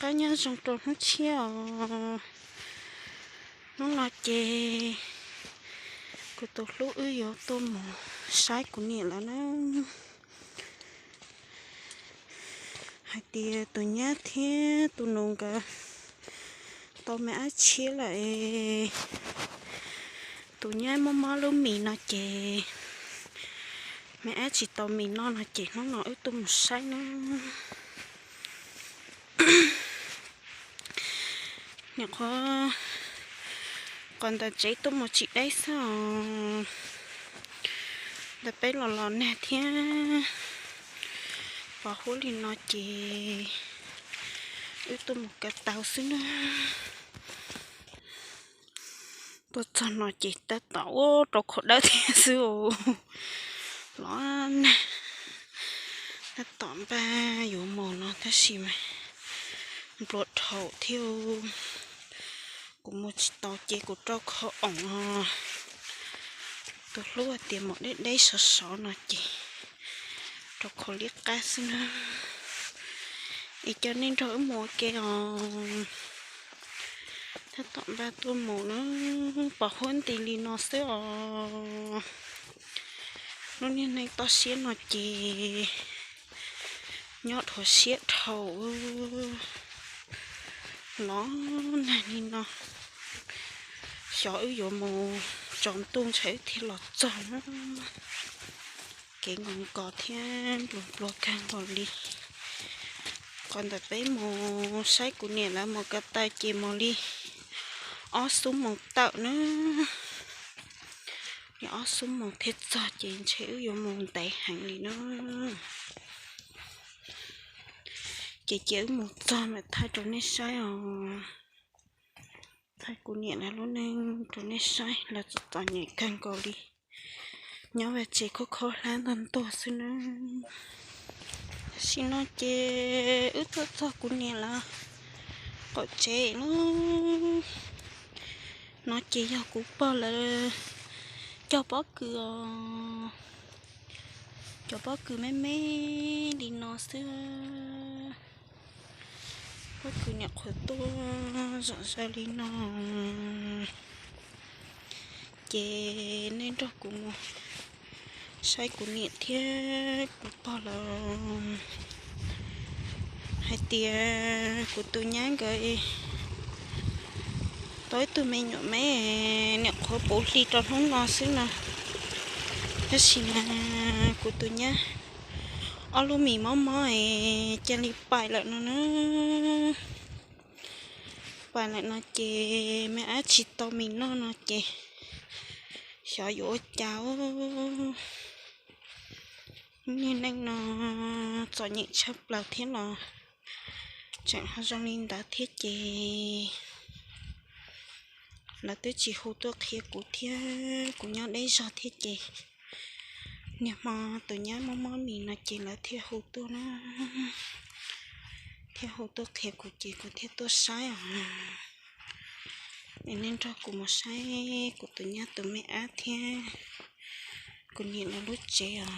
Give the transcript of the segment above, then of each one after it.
Nyob zoo rau hnub tshiab os. Hnub no ces kuv tus hlub wb yuav tuaj mus saib kuv niam lawv na. Hais tias tus nyab thiab tus nus nkawd tau me ab tshiab lawm es tus nyab mob mob lub mis no ces me ab tsis tau mis noj no ces hnub no wb tuaj mus saib na. Nim qhuav qos ntawm tsev tuaj mus tsis deb xwb os. Ntawm peb los los nag thiab pos huab li no ces wb tuaj mus kaw tau xwb na. Tuaj txog no ces tab tom ua rau khov dawb thiab xwb os. Los nag, tab tom npaj yuav mus no tab sis mas nplua dhau thiab. Kuv mus tsis tau ces kuv rau khov oom os. Tus hlub hais tias mus deb deb sov sov no ces rau khov liab qab xwb na. Es coj nej nrog wb mus ua ke os. Tab tom npaj tuaj mus na, pos huab nti li no xwb os. Lub niag neej toj siab no ces nyob dhuav siab dhau. Los nag li no, xyov wb yuav mus tsaus ntuj ntshai wb thiaj los txog na. Kev nkaus nkaus thiab nplua nplua kawg nkaus li. Qhov ntawm peb mus saib kuv niam lawv mus ko taw ces mus li ob xuab moos tawm na. Li ob xuab moos thiaj txog ces ntshe wb yuav mus ntev heev li na. Ces cia wb mus txog mam thaij rau nej saib os. Thaij kuv niam lawv lub neej rau nej saib, lawv txom txom nyem kawg nkaus li. Nyob vaj tsev khob khob hlab ntog ntog xwb na. Tam sim no ces wb tuaj txog kuv niam lawv qaum tsev lawm. No ces yog kuv pog lawv cog pob kws os. Cov pob kws me me li no xwb. Pob kws niam qhuav tuaj zom zaws li no. Ces nej nrog kuv mus saib kuv niam thiab kuv pog lawv. Hais tias kuv tus nyab nkawd tau ib tug me nyuam me, niam qhuav puv hli rau hnub no xwb no. Tab sis mas kuv tus nyab ob lub mis mob mob es cia li pais lawm no na. Pais lawm no ces me ab tsis tau mis noj no ces xyov yuav ua cas. Niag neej no txom nyem tshaj plaws thiab los tseem ho zoo li ntawd thiab ces lawv twb tsis hu tuaj qhia kuv thiab kuv nyob deb zog thiab ces niag hmo tus nyab mob mob mis no ces lawv thiaj hu tuaj na, thiaj hu tuaj qhia kuv ces kuv thiaj tuaj saib os. Es nej nrog kuv mus saib kuv tus nyab tus me ab thiab kuv niam lawv lub tsev os.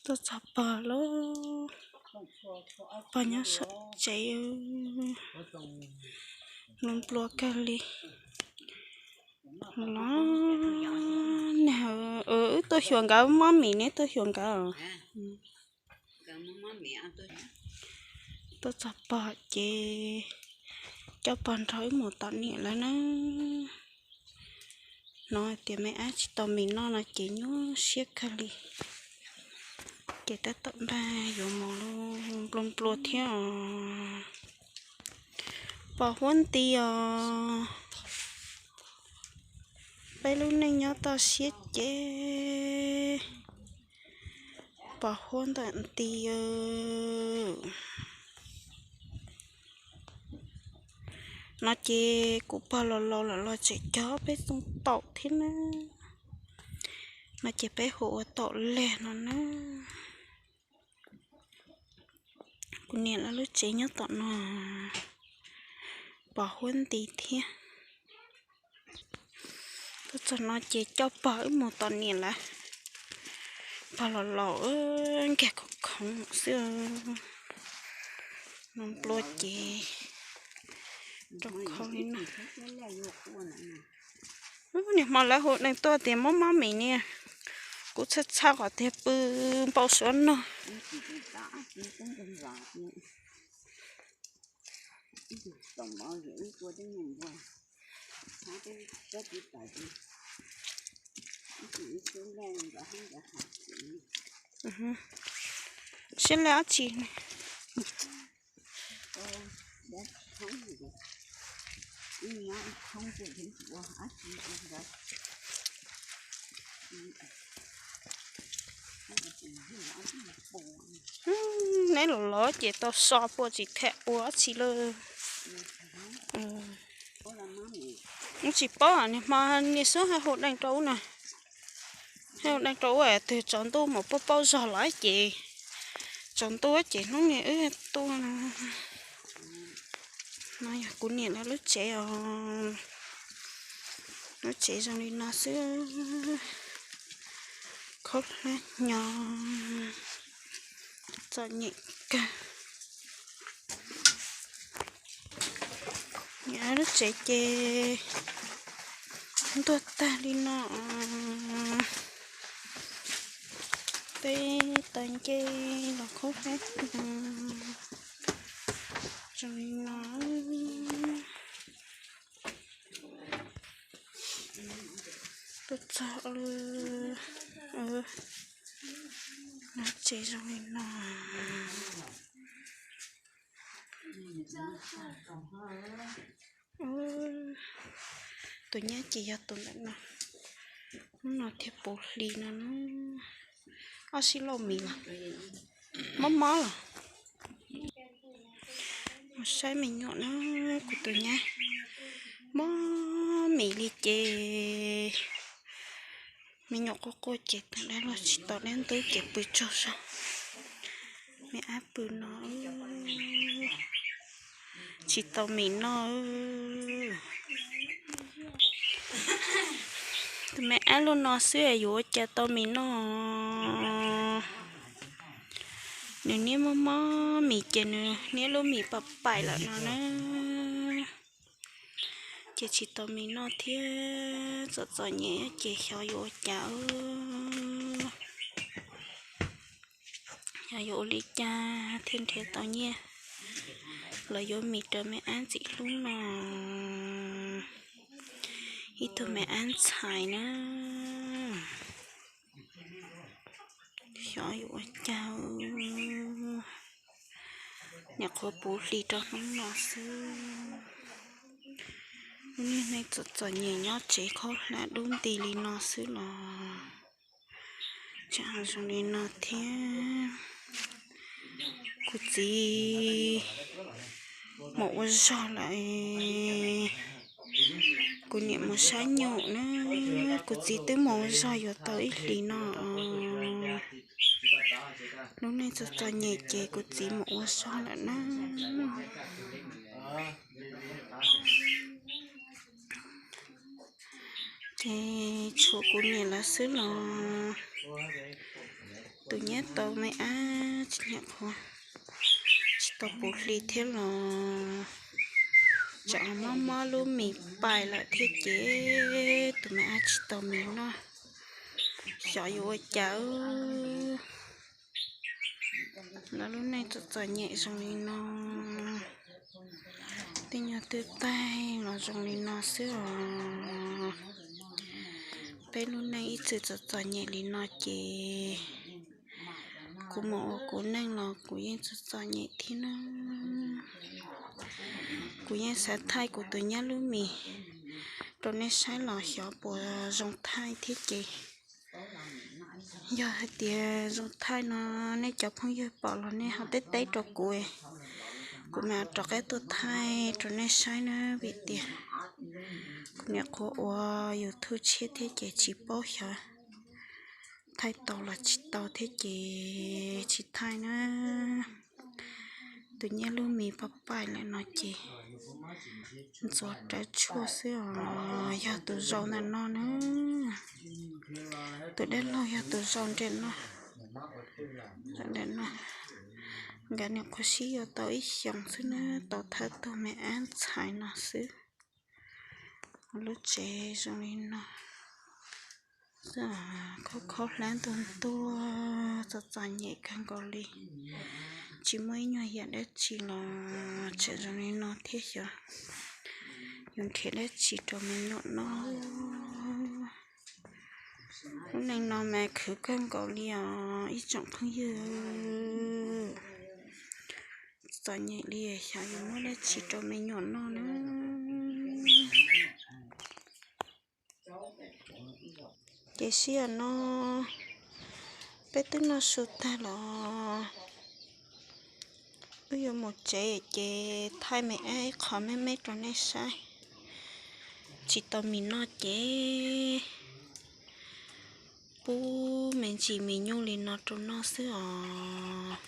Tuaj txog pog lawm, pog nyob saum tsev, nplua nplua kawg li. Los nag, wb tuaj xyuas nkawd mob mis, neb tuaj xyuas nkawd. Tuaj txog pog ces coj pog nrog wb mus tom niam lawv na. Hnov hais tias me ab tsis tau mis noj no ces nyuaj siab kawg li. Ces tab tom npaj yuav mus, nplua nplua thiab os. Pos huab nti os. Peb lub neej nyob toj siab ces pos huab ntawm nti. No ces kuv pog los laus lawm los tseem cog peb txooj taum thiab na. No ces peb hu ua taum leg no na. Kuv niam lawv lub tsev nyob tom no, pos huab nti thiab. Tuaj txog no ces coj pog wb mus tom niam lawv. Pog los laus nkag khoov khoov xwb. Nplua ces rau khau li no. Niag hmo lawv hu neeg tuaj tias mob mob mis niag, kuv txhawj txhawj qhov tiag pw npau suav no. Siab laj dab tsi? Neb los los ces tau so puas tsis tham ua dab tsi lawm. Tsis paub niag hmo niag xub hais hu deej rau ub na, hais hu deej rau ub twg tsaus ntuj mus pauj pauj zog los ces tsaus ntuj ces hnub niag wb tuaj no. No yog kuv niam lawv lub tsev os. Lub tsev zoo li no xwb. Khaub hlab nyo, txom nyem kawg. Niam lub tsev ces ntuag tag li no. Peb tau nce los khaub hlab zoo li no. Tuaj txog lub tsev zoo li no. Tus nyab ces yog tus ntawm no. Hnub no thiaj puv hli no na. Ob sib lauj mis los mob mob los. Mus saib me nyuam na, kuv tus nyab mob mis li ces me nyuam quaj quaj ces tag dab los tsis tau dab ntub ces pw tsaug zog. Me ab pw no tsis tau mis noj. Tus me ab lub no xwb yuav ua cas tau mis noj. Nws niaj mob mob mis ces nws niaj lub mis pam paim lawm no na. Ces tsis tau mis noj thiab txom txom nyem ces xyov yuav ua cas. Xyov yuav ua li cas thiaj nrhiav tau nyiaj los yuav mis rau me ab ntxim hlub no. Ib tug me ab ntxhais na. Xyov yuav ua cas. Niam qhuav puv hli rau hnub no xwb. Lub niag neej txom txom nyem nyob tsev khaub hlab dub nti li no xwb los tseem zoo li no thiab. Kuv txiv mus ua zog lawm. Kuv niam mus saib nyuj na. Kuv txiv twb mus ua zog yuav tau ib hlis no. Lub neej txom txom nyem ces kuv txiv mus ua zog lawm na. Ces tshuav kuv niam lawv xwb los tus nyab tau me ab tsis nyam qhuav tsis tau puv hli thiab los tsam mob mob lub mis pais lawm thiab ces tus me ab tsis tau mis noj. Xyov yuav ua cas. Lawv lub neej txom txom nyem zoo li no. Tej nyuag twj taig los zoo li no xwb os. Peb lub neej ib txwm txom txom nyem li no ces kuv mus ua kuv neej los kuv yeej txom txom nyem thiab na. Kuv yeej xav thaij kuv tus nyab lub mis rau nej saib los xyov puas zoo thaij thiab ces yog hais tias zoo thaij no nej cov phooj ywg pom los nej ho teb teb rau kuv, kuv mam rov qab tuaj thaij rau nej saib na. Vim tias kuv niam qhuav ua YouTube tshiab thiab ces tsis paub xyov thaij tau los tsis tau thiab ces tsis thaij na. Tus nyab lub mis paj paim lawm no ces ntxuav rawv tshuaj xwb os. Yog tus zaus ntawm no na. Tus dab laug yog tus zaus nram no. Ntawm no. Nkawd nyuam qhuav sib yuav tau ib xyoos xwb na, tau thawj tug me ab ntxhais no xwb. Lub tsev zoo li no, khaub khaub hlab ntuag ntuag, txom txom nyem kawg nkaus li. Tsis muaj ib nyuag yam dab tsi los tseem zoo li no thiab xyov yuav nrhiav dab tsi rau me nyuam noj. Lub neej no mas khwv kawg nkaus li os ib tsoom phooj ywg. Txom nyem li xyov yuav muab dab tsi rau me nyuam noj na. Ces sij hawm no peb twb noj su tag los wb yuav mus tsev ces thaij me ab ib qho me me rau nej saib. Tsis tau mis noj ces pub me ntsis mis nyuj li no rau noj xwb os.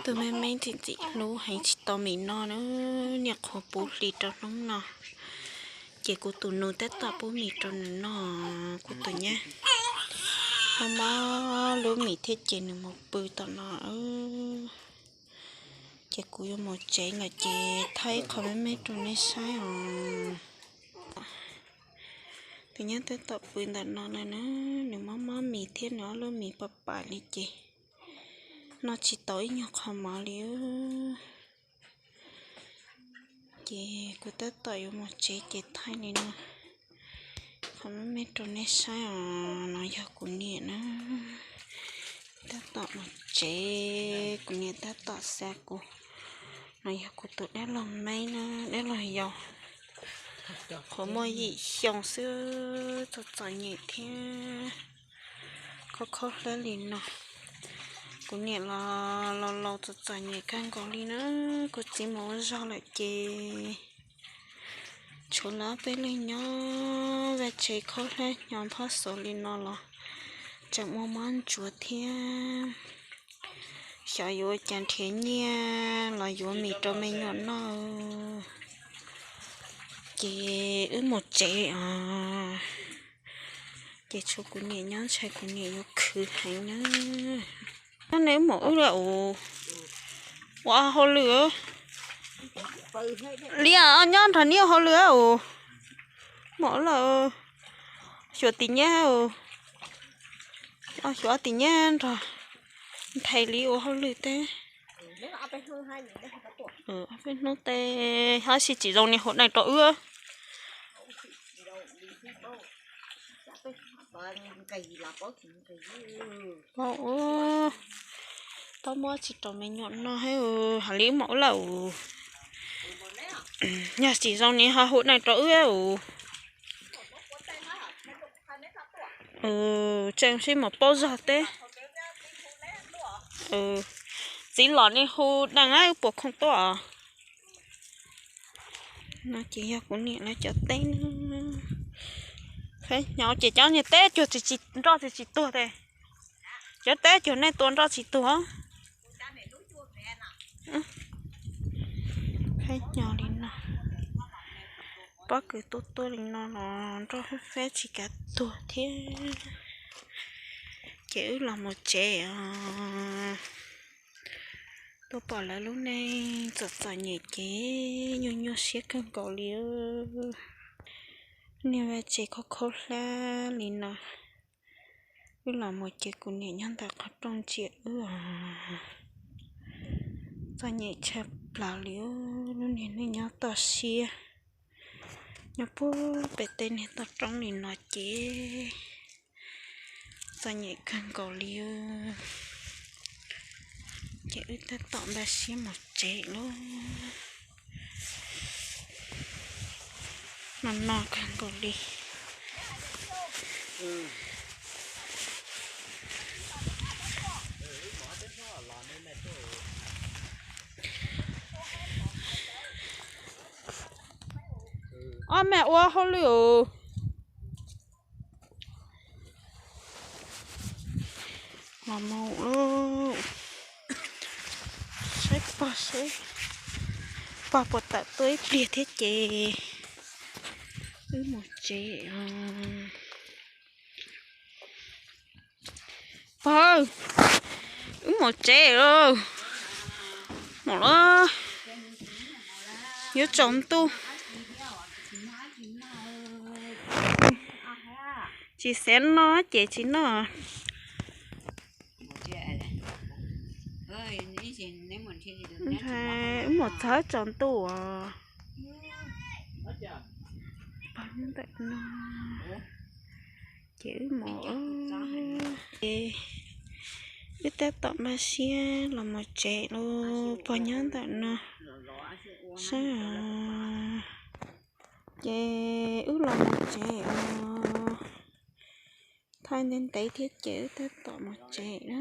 Tus me me ntxim ntxim hlub heev tsis tau mis noj na, niaj qhuav puv hlis rau hnub no. Ces kuv tus nus tab tom pub mis rau nws noj, kuv tus nyab. Mob mob lub mis thiab ces nws mus pw tom no. Ces kuv yuav mus tsev lawm ces thaij ib qho me me rau nej saib os. Tus nyab tab tom pw ntawm no na, nws mob mob mis thiab nws ob lub mis pam pam li ces noj tsis tau ib nyuag qho mov li. Ces kuv tab tom yuav mus tsev ces thaij li no qhov me me rau nej saib os. No yog kuv niam na, tab tom mus tsev, kuv niam tab tom xa kuv. No yog kuv tus dab laug Meb na, dab laug yau, qhuav muaj yim xyoo xwb, txom txom nyem thiab khaub khaub hlab li no. Kuv niam los laus laus txom txom nyem kawg nkaus li na, kuv txiv mus ua zog lawm ces tshuav lawv ob peb leeg nyob vaj tsev khaub hlab hnyo nphob xuav li no los tseem muaj mob ntsuav thiab. Xyov yuav ua cas nrhiav nyiaj los yuav mis rau me nyuam noj. Ces wb mus tsev os. Ces tshuav kuv niam nyob ntshai kuv niam yuav khwv heev na. Nyob ne wb mus wb lawm os. Ua hauj lwm. Liam nyob nrog niam ua hauj lwm os. Mus lawm. Xyuas tim nyab os. Xyuas tim nyab nrog nthais li ua hauj lwm teb. Ob peb hnub teb hab si tsis zoo ni hu dais rau wb. Tau muab tsis rau me nyuam noj hab, hais li wb mus wb lawm. Yog tsis zoo ni ho hu dais rau wb. Tseem sib mus paub zog teb. Txiv los ne hu dais wb puas khoom tuaj. No ces yog kuv niam lawv cov teb na. Qhab hnyo ces cov niag teb cuag tsis nroj tsis tsis tuag tes. Cov teb cuag nej tua nroj tsis tuag. Qhab hnyo li no, pob kws tuaj tuaj li no los nroj fab tsis kav tuag thiab. Ces wb los mus tsev os. Tuaj pom lawv lub neej txom txom nyem ces nyuaj nyuaj siab kawg nkaus li. Niag vaj tsev khaub khaub hlab li no, wb los mus ces kuv niam nyob ntawm qhov rooj ntsia wb os. Txom nyem tshaj plaws li, lub niag neej nyob toj siab, nyob puag pem tej niag toj roob li no ces txom nyem kawg nkaus li. Ces wb tab tom npaj siab mus tsev lauj. No no kawg nkaus li. Ob me ua hauj lwm os. Los mus lauj, saib pog seb pog puas tawm tuaj ib pliag thiab ces wb mus tsev os. Pog, wb mus tsev lauj. Mus lawm, yuav tsaus ntuj. Tsis xav noj ces tsis noj. Wb mus txog tsaus ntuj os. Pog nyob ntawm no, ces wb mus, ces wb tab tom npaj siab los mus tsev lawm, pog nyob ntawm no sab. Ces wb los mus tsev os. Thaij ntev ntev thiab ces wb tab tom mus tsev na.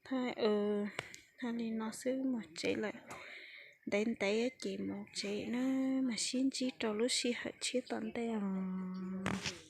Thaij, thaij li no xwb mus tsev lawm. Ntev ntev ces mus tsev na, mas sib ntsib rau lub sij hawm tshiab tom ntej os.